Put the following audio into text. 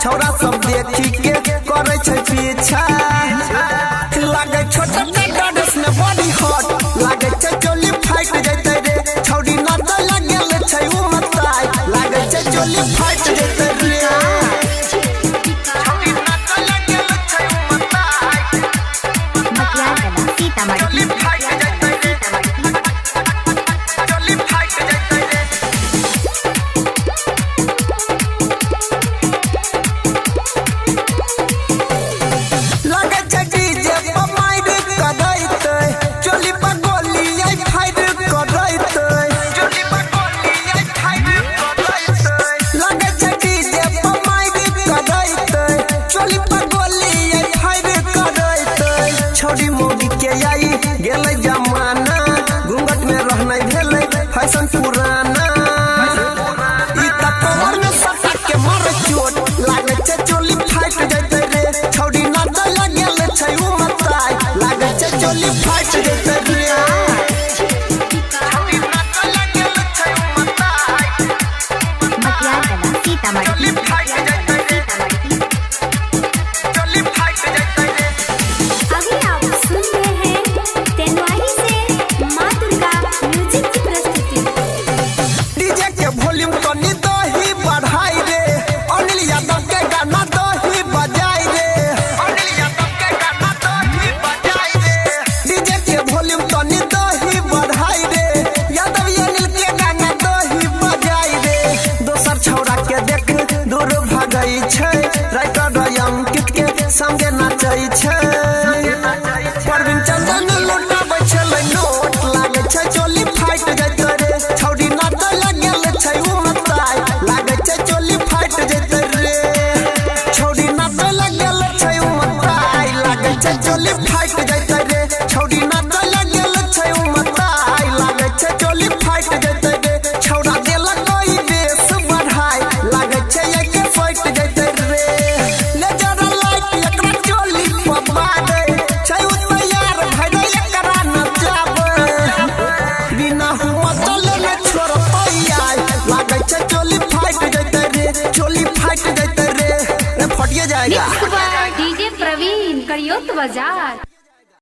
छौरा सब देखी के करे छै पीछा। लागे छोटा ड्रेस में बॉडी हॉट, लागे छै चोली फाट जैते रे। छौरी नाचे लागल छै उ मताई, लागे छै चोली फाट जैते रे। छौरी नाचे लागल छै उ मताई, मटियागला सीतामढ़ी। चोली फाट जैते रे, चोली फाट जैते रे। लगे छै डीजे पर मार करैते, चोली पर गोली आई फायर करैते, चोली पर गोली आई फायर करैते। लगे छै डीजे पर मार करैते, चोली पर गोली आई फायर करैते। छौरी मौगी के आई गेलै जमाना, घूंघट में रहनै भेलै फैशन पुराना। ई त कमर में सटा के मारे चोट, लागे छै चोली फाट जैते रे। छौरी नाचे लागल छै उ मताई, लागे छै चोली फाट जैते रे। छौरी नाचे लागल छै उ मताई, मटियागला सीतामढ़ी। चोली फाट जैते रे, चोली फाट जैते रे। अभी आप सुन रहे हैं तेनवाही से माँ दुर्गा म्यूजिक की प्रस्तुति। डीजे के वॉल्यूम तनी दही बढ़ाई रे, अनिल यादव के गाना दही बजाई रे, अनिल यादव के गाना दही बजाई रे। डीजे के वॉल्यूम तनी दही बढ़ाई रे, यादव अनिल के गाना दही बजाई रे। दोसर छौरा के देख दूर भगई छै, राइटर अंकित के संगे नाचै छै। परवीन चंदन लुटाबै छलै नोट, लागै छै चोली फाटि जैते रे। छौरी नाचै लागल छै उ मताई, लागै छै चोली फाटि जैते रे। छौरी नाचै लागल छै उ मताई, लागै छै चोली फाटि जैते रे। छौरी नाचै लागल छै उ मताई, लागै छै चोली फाटि जैते रे। छौरा देलक कोई बेस बढ़ाई, लागै छै एके फाटि जैते रे। ले जरा लाइट एकरा चोली पबारे, छै उ तैयार भइले एकरा नचाबै। बिना हुआ चले न छोड़तै आइ, लागै छै चोली फाटि जैते रे, चोली फाटि जैते रे। रे फटिए जाएगा। मिक्स बाय डीजे प्रवीण करियोत बाजार।